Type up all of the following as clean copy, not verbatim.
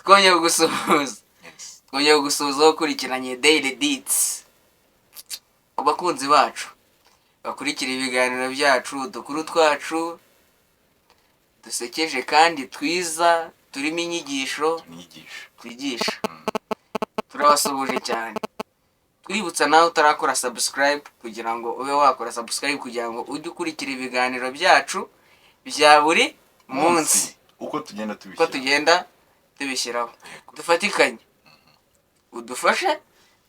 Twongeye kugusuhuza. Yes. Twongeye kugusuhuza ukurikiranye Daily Deeds. Ku bakunzi bacu bakurikira ibiganiro byacu, udukuru twacu dusekeje kandi twiza, turimo inyigisho Tunigisha. twigisha, turabasuhuje cyane. Twibutsa nawe utarakora subscribe kugira ngo ube wakora subscribe, kugira ngo ujye ukurikira ibiganiro byacu bya buri munsi uko tugenda uko tubishyira. Tugenda tubishyiraho. Dufatikanye, udufashe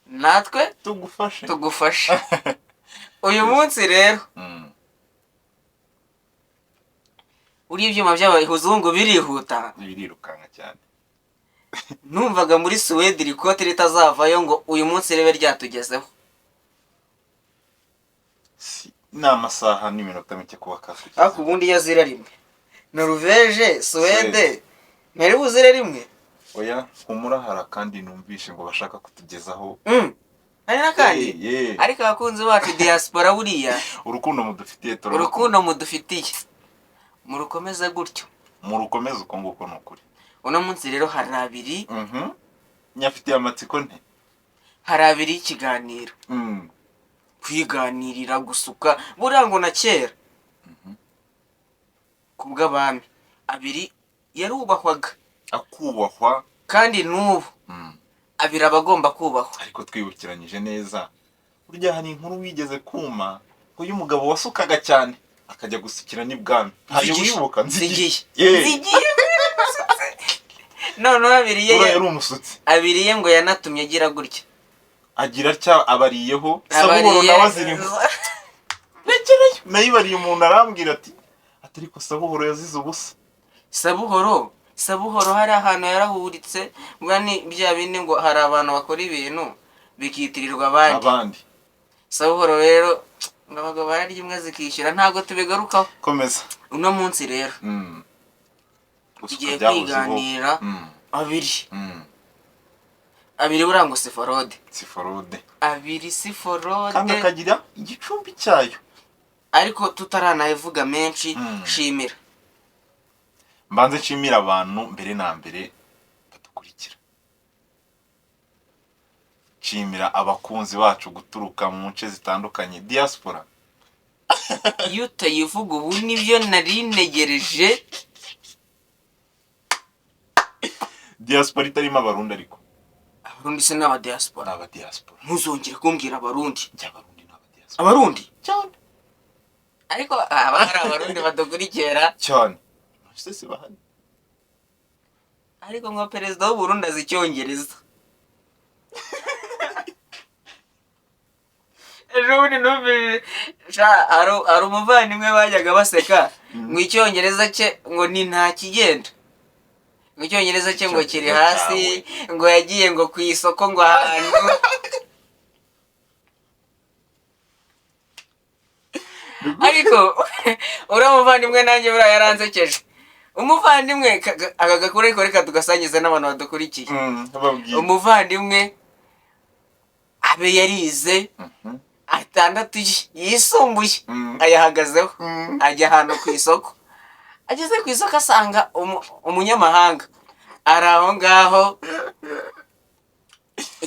natwe tugufashe. Tugufashe. Uyu munsi rero, buriya ibyuma by'abazungu birihuta. Birirukanka cyane. Numvaga muri Suwede iri kote ritazavayo ngo uyu munsi ribe ryatugezeho. Ni amasaha n'iminota mike kuba Ariko katugezeho. ubundi iyo azira rimwe Noruveje, Suwede ntari buzire rimwe. Oya, humura, hari akandi numvishe ngo bashaka kutugezaho. Hari n'akandi. Eh, eh. Ariko abakunzi bacu diaspora buriya, urukundo mudufitiye turarukunda. Urukundo mudufitiye murukomeze gutyo. Murukomeze uko nguko, ni ukuri. Uno munsi rero hari abiri. Nyafitiye amatsiko nte. Hari abiri y'ikiganiro, kwiganirira, gusuka. Buriya ngo na kera ku bw'abami abiri yarubahwaga. Akubahwa. Kandi n'ubu abiri aba agomba kubahwa. Ariko twibukiranyije neza, burya hari inkuru wigeze kuma ngo y'umugabo wasukaga cyane akajya gusukira n'ibwami. Ntayo Nzigiye. wibuka? Nzigiye. Ye. Nzigiye. Noneho abiri ye Buriya yari umusutsi. Abiri ye ngo yanatumye agira gutya. Agira atya abariyeho Sabuhoro. Abariye. Nawe azira inkuru rekereyo. Nayibariye umuntu arambwira ati ariko Sabuhoro yazize ubusa. Sabuhoro, Sabuhoro hari ahantu yarahuritse. Bwa ni bya bindi ngo hari abantu bakora ibintu bikitirirwa abandi. Abandi. Sabuhoro rero ngo abagabo bararya imbwa zikishyura, ntabwo tubigarukaho. Komeza. Uno munsi rero Gusuka tugiye byahozeho. kwiganira abiri. Abiri buriya ngo si forode. Si forode. Abiri si forode. Kandi akagira igicumbi cyayo. Ariko tutaranayivuga menshi, shimira. Mbanze nshimira abantu mbere na mbere badukurikira, nshimira abakunzi bacu guturuka mu nce zitandukanye, diaspora. Iyo utayivuga ubu nibyo nari ntegereje. Diaspora itarimo Abarundi ariko. Abarundi se n'aba diaspora? Ni aba diaspora. Ntuzongere kumbwira Abarundi. Njye Abarundi ni aba diaspora. Abarundi? Cyane. Ariko aba hari Abarundi badukurikira? Cyane, ese si bahari? Ariko nka perezida w'Uburundi azi Icyongereza. Ejo bundi numvise sha, hari umuvandimwe bajyaga baseka ngo Icyongereza cye ngo ni nta kigenda, ngo Icyongereza cye ngo kiri Icyongereza hasi, ngo yagiye ngo ku isoko ngo ahantu. Ariko uriya muvandimwe nanjye buriya yaransekeje. Umuvandimwe aka gakuru ariko reka tugasangiza n'abantu badukurikiye. Babwire. Umuvandimwe abe yarize atandatu yisumbuye, ayahagazeho, ajya ahantu ku isoko. Ageze ku isoko asanga umunyamahanga ari aho ngaho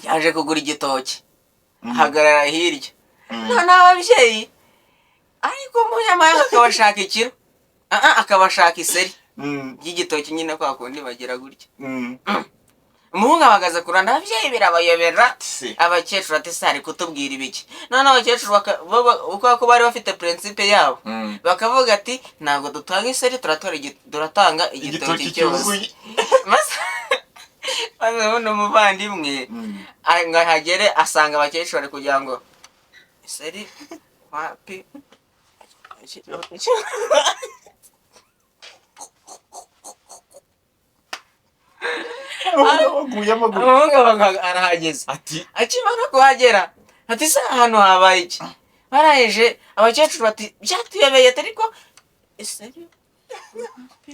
yaje kugura igitoki, ahagarara hirya. Noneho ababyeyi, ariko umunyamahanga akabashaka ikiro. Ah, ah, akabashaka iseri ry'igitoki nyine, kwa kundi bagira gutya. Umuhungu ahagaze ku ruhande, ababyeyi birabayobera. Se. Abakecuru ati: "Se ari kutubwira ibiki?" Noneho abakecuru uko ko bari bafite principe yabo, bakavuga ati: "Ntabwo dutanga iseri, turatanga igitoki igitoki cyose." Cyuzuye. Maze ubundi umuvandimwe ngo ahagere asanga abakecuru bari kugira ngo iseri wapi. Waguye amaguru. Umuhungu arahageze. Ati Akimara kuhagera ati: "Se ahantu habaye iki?" Barangije abakecuru bati: "Byatuyobeye," ati: "Ariko iseri wapi."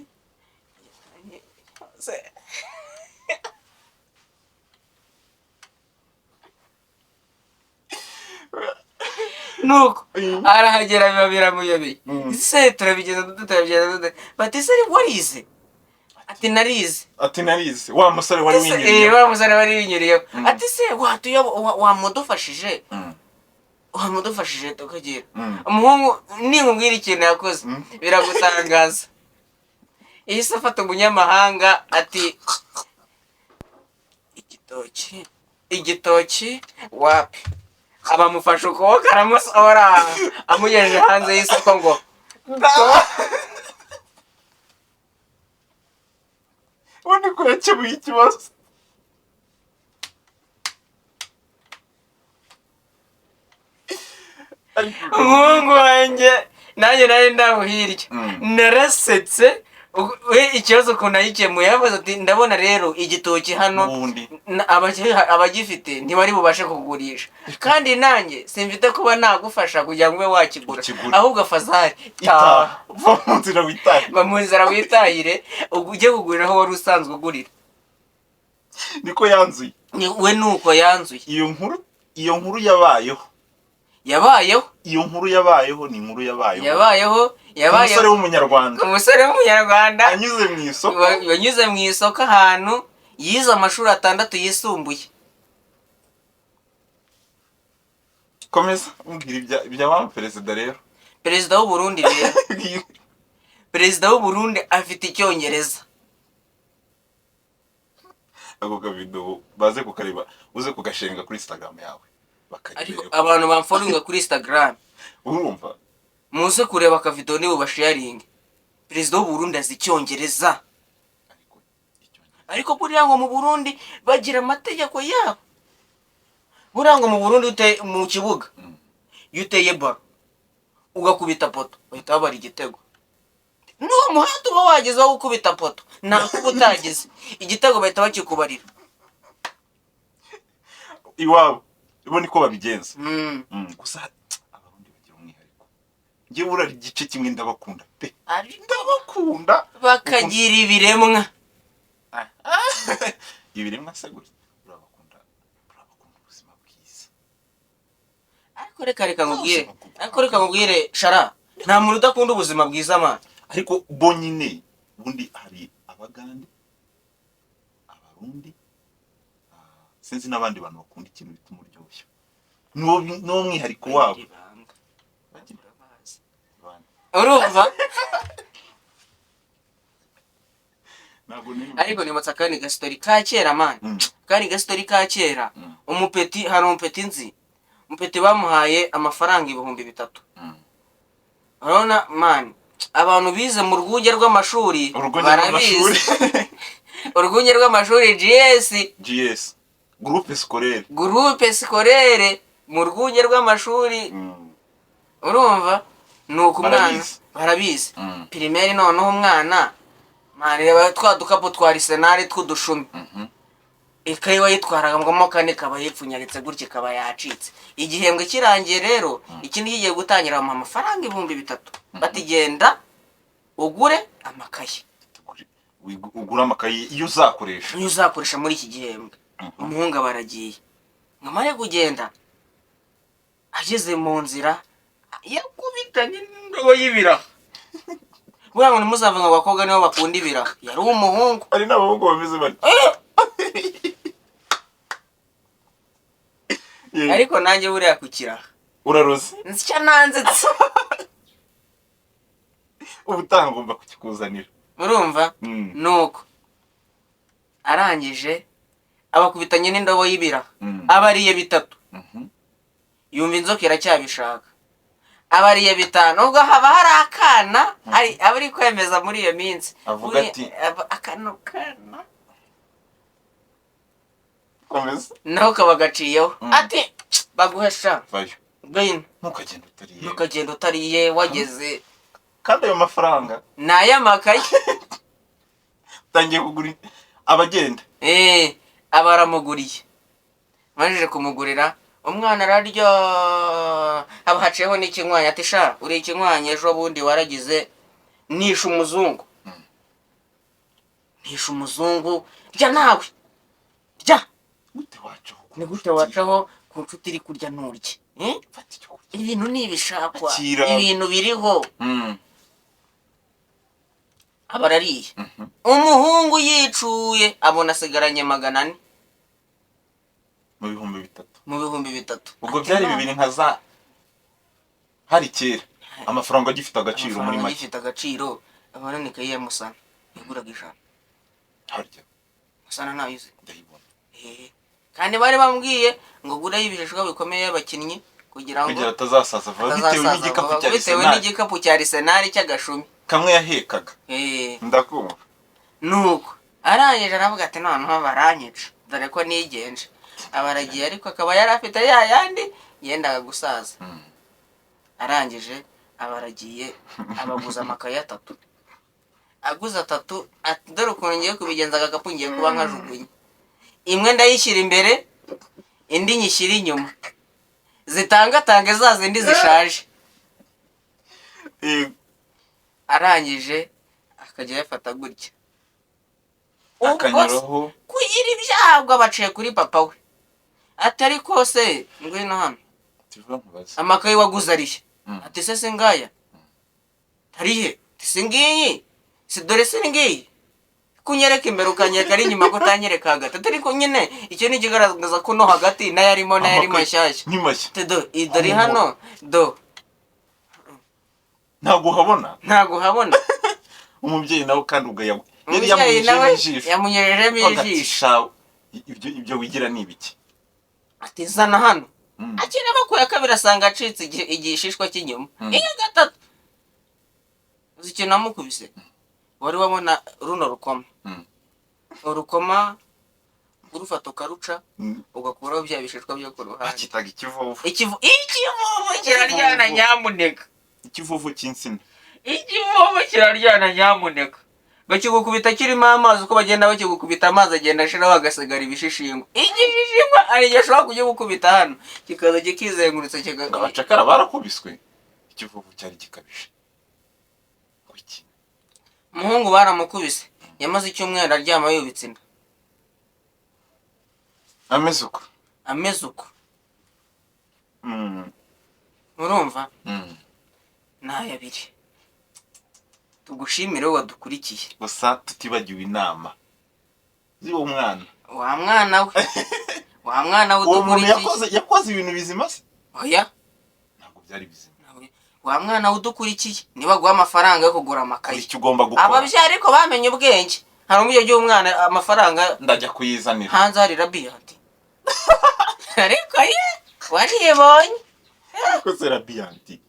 Nuko arahagera biba biramuyobeye. Se turabigeza dute, turabigeza dute? Bati: "Se warize?" Ati narize. Ati narize, wa musore wari Ati se, winyuriye. Wa musore wari winyuriyeho. Ati se wamudufashije, wamudufashije tukagira. Umuhungu ninkubwira ikintu yakoze, biragutangaza. Yahise afata umunyamahanga ati igitoki, igitoki wapi. Abamufashe ukuboko aramusohora, amugejeje hanze y'isoko ngo Ubundi ko yakemuye ikibazo. Umuhungu wanjye, nanjye nari ndaho hirya, narasetse. We ikibazo ukuntu ayikemuye, yavuze ati ndabona rero igitoki hano ubundi abagifite ntibari bubashe kugurisha, kandi nanjye simfite kuba nagufasha kugira ngo ube wakigura. Ukigure. Ahubwo afazari itaha, va mu nzira witahe. Va mu nzira witahire, ujye kugurira aho wari usanzwe ugurira. Niko yanzuye. We nuko yanzuye. Iyo nkuru yabayeho. Yabayeho. Iyo nkuru yabayeho, ni inkuru yabayeho. Yabayeho, yabayeho. Umusore w'umunyarwanda Umusore w'umunyarwanda anyuze mu isoko. Wanyuze mu isoko ahantu yize amashuri atandatu yisumbuye. Komeza umbwira ibya wa perezida rero. Perezida w'u Burundi rero, perezida w'u Burundi afite icyongereza. Ako kavido baze kukareba, uze kugashenga kuri Instagram yawe Ariko bakareba. abantu bamfollowinga kuri Instagram, Urumva? muze kureba akavido nibo basharinge. Perezida w'u Burundi azi icyongereza. Ariko icyongereza Ariko buriya ngo mu Burundi bagira amategeko yabo. Buriya ngo mu Burundi mu kibuga, iyo uteye baro ugakubita poto, bahita babara igitego. N'uwo muhanda uba wageze wo gukubita poto, nta kuba utagize igitego, bahita bakikubarira. Iwabo bo niko babigenza. Gusa abarundi bagira umwihariko. Njyewe urara igice kimwe ndabakunda pe. Ndabakunda. Bakagira ibiremwa. Ibiremwa se gutya, urabakunda, urabakunda ubuzima bwiza. Ariko reka nkubwire, ariko reka nkubwire shara, nta muntu udakunda ubuzima bwiza, man. Ariko bo nyine ubundi hari abagande, abarundi, sinzi n'abandi bantu bakunda ikintu bita umuryoshyo. Niwo mwihariko wabo. Ibanga. Urumva? Ntabwo nari. Ariko nibutsa akandi gasitori ka kera, man. Akandi gasitori ka kera. Umupeti, hari umupeti nzi, umupeti bamuhaye amafaranga 3000. Urabona man, abantu bize mu rwunge rw'amashuri Urwunge barabizi. rw'amashuri. Urwunge rw'amashuri GS. GS, groupe scolaire. Groupe scolaire mu rwunge rw'amashuri. Urumva ni uko umwana Barabizi. Barabizi. Primaire noneho umwana, man, reba twa dukapu twa Arsenal tw'udushumi. Ikayi wayitwaragamo kane kaba yipfunyaritse gutya, ikaba yacitse. Igihembwe kirangiye rero, ikindi kigiye gutangira, bamuha amafaranga 3000, bati genda ugure amakayi. Ugura amakayi iyo uzakoresha. Niyo uzakoresha muri iki gihembwe. Umuhungu aba aragiye. Nkamare kugenda, ageze mu nzira yakubitanye n'indobo y'ibiraha. Buriya ngo ntimuzavuge ngo abakobwa nibo bakunda ibiraha, yari umuhungu. Hari n'abahungu bameze batyo. Yego. Ariko nanjye buriya ku kiraha Uraroze. nsya nanzitse. Ubutaha ngomba kukikuzanira. Urumva? Nuko arangije abakubitanye n'indobo y'ibiraha, abariye bitatu. Yumva inzoka iracyabishaka, abariye bitanu. Ubwo haba hari akana hari aba ari kwemeza muri iyo minsi. Avuga ati- Akano kana Komeza. naho kaba gaciyeho. Ati baguhesha Vayo. ngwino. Ntukagenda utariye. Ntukagenda utariye wageze. Kandi ayo mafaranga Ni ay'amakaye. utangiye kugura abagenda. Aba aramuguriye. Amajije kumugurira, umwana ararya, haba haciyeho n'ikinywanyi. Ati sha uri ikinywanyi, ejo bundi waragize nishe umuzungu, nishe umuzungu, rya nawe rya. Gute wacaho? Ni gute wacaho ku nshuti iri kurya nturye? Fata icyo kurya. Ibintu ni ibishakwa. Akira. Ibintu biriho. Aba arariye. Umuhungu yicuye abona asigaranye 400. Mu 3000. Mu 3000. Ubwo Ati, byari "No." bibiri nka za hari kera, amafaranga agifite agaciro muri Amafaranga make. agifite agaciro. Abona ni ikayi ya Musana yaguraga 100. Harya? Musana ntayo uzi? Ndayibona. Eh, kandi bari bambwiye ngo gureyo ibishishwa bikomeye y'abakinnyi kugira ngo kugira atazasaza vuba bitewe atazasaza n'igikapu vuba, cya bitewe Arsenal. N'igikapu cya Arsenal cy'agashumi. Kamwe yahekaga. Eh, ndakumva. Nuko arangije aravuga ati: "Noneho baranyica, dore ko nigenje." Aba aragiye, ariko akaba yari afite ya yandi yendaga gusaza. Arangije aba aragiye, abaguza amakaye atatu. Aguze atatu, ati: "Dore ukuntu ngiye kubigenza, agakapu ngiye kuba nkajugunye, imwe ndayishyira imbere, indi nyishyira inyuma, zitangatange za zindi zishaje." Arangije akajya ayafata gutya. Ubwo se, akanyuraho. Kugira ibyago abaciye kuri papa we, atari kose: "Ngwino hano." Tuvuga nkubaze. "Amakaye waguze arihe?" Ati: "Se singaya arihe?" Ati: "Si ngiyi si dore si ngiyi, kunyereka imbere ukanyereka ari inyuma, ko utanyereka hagati?" Ati: "Ariko nyine icyo ni ikigaragaza ko no hagati nayo arimo, nayo ari Amakaye mashyashya." Ni mashya. Ati: "Do dore hano do." Ntabwo uhabona. Ntabwo uhabona. Umubyeyi nawe kandi ubwo yari Umubyeyi yamunyujijemo nawe ijisho. Yamunyujijemo Avuga ati, ijisho. "Sha, ibyo wigira ni ibiki?" Ati: "Zana hano." Akiri bakuye kabiri, asanga acitse igishishwa cy'inyuma. Iya gatatu, uzi ikintu namukubise? Wari wabona runo rukoma? Urukoma urufata ukaruca, ugakuraho bya bishishwa byo ku ruhande. Bakitaga ikivuvu. Ikivuvu kiraryana nyamuneka. Ikivuvu cy'insina. Ikivuvu kiraryana nyamuneka. Bakigukubita kirimo amazi, uko bagenda bakigukubita amazi agenda ashiraho, hagasigara ibishishingwa. Igishishingwa hari igihe ashobora kugikubita hano kikaza kikizengurutsa Ngo abacakara barakubiswe, ikivuvu cyari gikabije. Ngo iki? Umuhungu baramukubise, yamaze icyumweru aryama yubitse inda. Ameze uko? Ameze uko. Urumva? Ni aya abiri. Tugushimire wowe wadukurikiye. Gusa tutibagiwe inama z'uwo mwana. Wa mwana we, wa mwana we Uwo muntu udukurikiye. yakoze ibintu bizima se? Oya. Ntabwo byari bizima. Wa mwana we udukurikiye, niba guha amafaranga yo kugura amakayi, Icyo ugomba gukora, ababyeyi ariko bamenye ubwenge, hari uburyo by'umwana amafaranga ndajya kuyizanira. Hanze hari Radiant, ariko ye waribonye. Koze Radiant.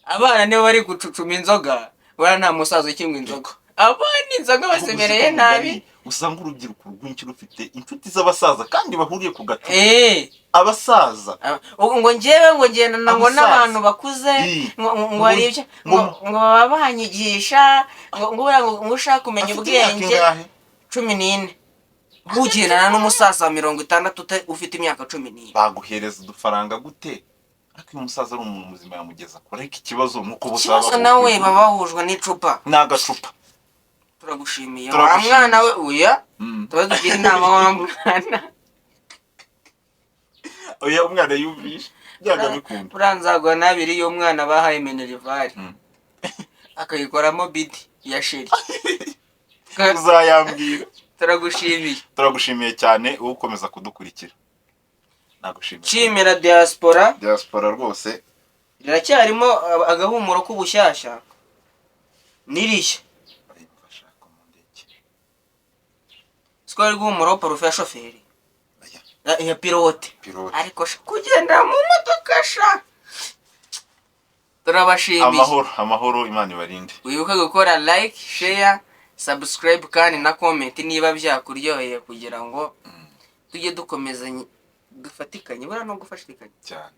Abana nibo bari gucucuma inzoga. Buriya nta musaza ukinywa inzoga, abana inzoga basemereye nabi. Usanga urubyiruko rwinshi rufite inshuti z'abasaza kandi bahuriye ku gacupa. Abasaza. Ubu ngo njyewe ngo ngendana ngo Abasaza. n'abantu bakuze, ngo hari ibyo ngo ngo baba banyigisha, ngo buriya ngo ushaka kumenya Afite imyaka ubwenge. ingahe? 14. Ugendana n'umusaza wa 60 ufite imyaka 14. Baguhereza udufaranga gute? Ariko uyu musaza ari umuntu muzima yamugeza kure, ariko ikibazo ni uko bose Ikibazo baba nawe bahujwe. baba bahujwe n'icupa. Ni agacupa. Turagushimiye wa Turagushimiye. mwana we uya. Tuba tugira inama wa mwana. Oya, umwana yumvishe byanga bikunda. Buriya nzaguha n'abiri y'umwana bahaye minerval, akayikoramo bidi ya chéri. Uzayambwira. Turagushimiye. Turagushimiye cyane wowe ukomeza kudukurikira, nagushimiye. Nshimira diaspora. Diaspora rwose. Riracyarimo agahumuro k'ubushyashya nirishya. Bashaka mu ndege. Siko ari guhumuraho parufe ya shoferi. Oya. Ya pilote. Pilote. Ariko sha, kugendera mu modoka sha, turabashimiye. Amahoro, amahoro, Imana ibarinde. Wibuke gukora like, share, subscribe kandi na comment niba byakuryoheye, kugira ngo tujye dukomeza dufatikanye, buriya no gufatikanya. Cyane,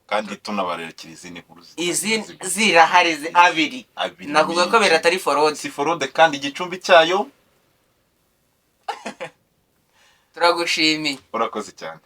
kandi tunabarekera izindi nkuru Izi zitari zirahari abiri. Abiri. Nakuvuga ko abiri atari forode. Si forode, kandi igicumbi cyayo. Turagushimiye. Urakoze cyane.